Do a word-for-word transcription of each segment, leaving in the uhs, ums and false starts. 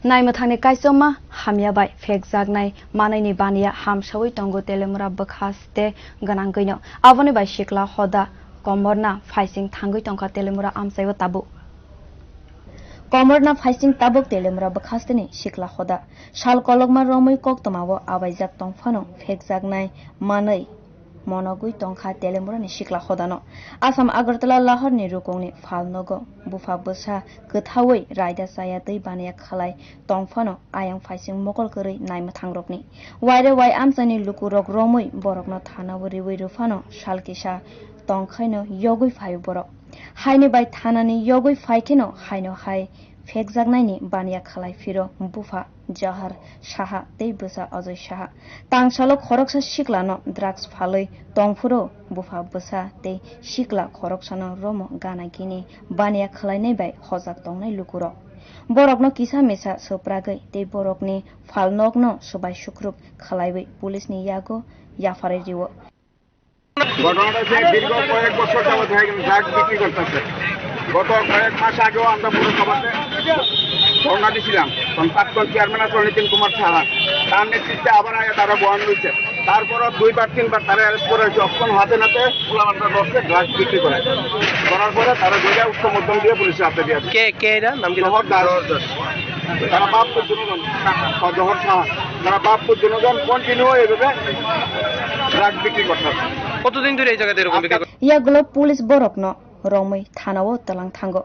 Naimwthangni kaichoma hamya bai phekjaknai manwini baniya hamsawi tongo Telemura bwkhaste gwnangwino. Aboni bai sikla hoda komorna phaising thangwi tongkha Telemura amchaio tabuk. Komorna phaising tabuk Telemura bwkhasteni sikla hoda. Sal kolokma romwi koktwmao abaijak tongphano phekjaknai manwi monogwi tongkha Telemurani sikla hodano. Assam Agartala Lahorni rukungni phalnogo bupha bwsa kwthaui raida chaya twi baniya khlai tongphano ayang phaising mokol kwrwi naimwthangrokni. Waire wai amchaini lukurok romwi borokno thanao riui rwphano sal kisa tongkhaino yogwi phaio borok. Haini bai thanani yogwi phaikheno haino hai phekjaknaini baniya khlai phiro bupha Johar Saha tei bwsa Ajoy Saha. Tangsalo khoroksa siklano drugs phalwi tongphuru bupha bwsa tei sikla khoroksano romo gana gini baniya khlainai bai hojak tongnai lukurok. Borokno kisa misa swpragwi tei borokni phalnokno swbai sukruk khlaiwi police ni yago yapharwi rio. ঘটনাটা হচ্ছে দীর্ঘ কয়েক বছর যাবত হয়ে গেল ড্রাগ বিক্রি করতেছে। গত কয়েক মাস আগেও আমরা পৌরসভাতে ধর্ণা দিছিলাম, তখন প্রাক্তন চেয়ারম্যান আছেন নিতিন কুমার সাহা, তার নেতৃত্বে আবার আয়া তারা বয়ান হয়েছে। তারপরও দুইবার তিনবার তারা অ্যারেস্ট করা হয়েছে, অস্ত্র হাতে নাতে পোলাপানরা ধরছে ড্রাগ বিক্রি করে, করার পরে তারা ধরে উচ্চ মধ্যম দিয়ে পুলিশে হাতে দিয়ে দিচ্ছে। কে কে এরা নাম কি? জহর দাস। তারা বাপ পুত দুজন, জহর সাহা, তারা বাপ পুত দুজন কন্টিনিউ এইভাবে ড্রাগ বিক্রি করতেছে। কতদিন ধরে এই জায়গাতে এরকম বিক্রি করে? Yagulo police borokno romwi thanao twlang thango.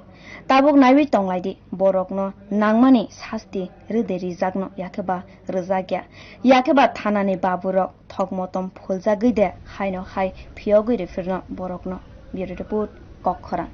Tabuk naiwi tonglaidi, borokno nangmani sasti rwde rijakno yakhe ba rwjakya. Yakhe ba thanani baburok thokmotom phuljagwi de haino hai phiyogwi rwphirno borokno. Bureau Report, Kokkhorang.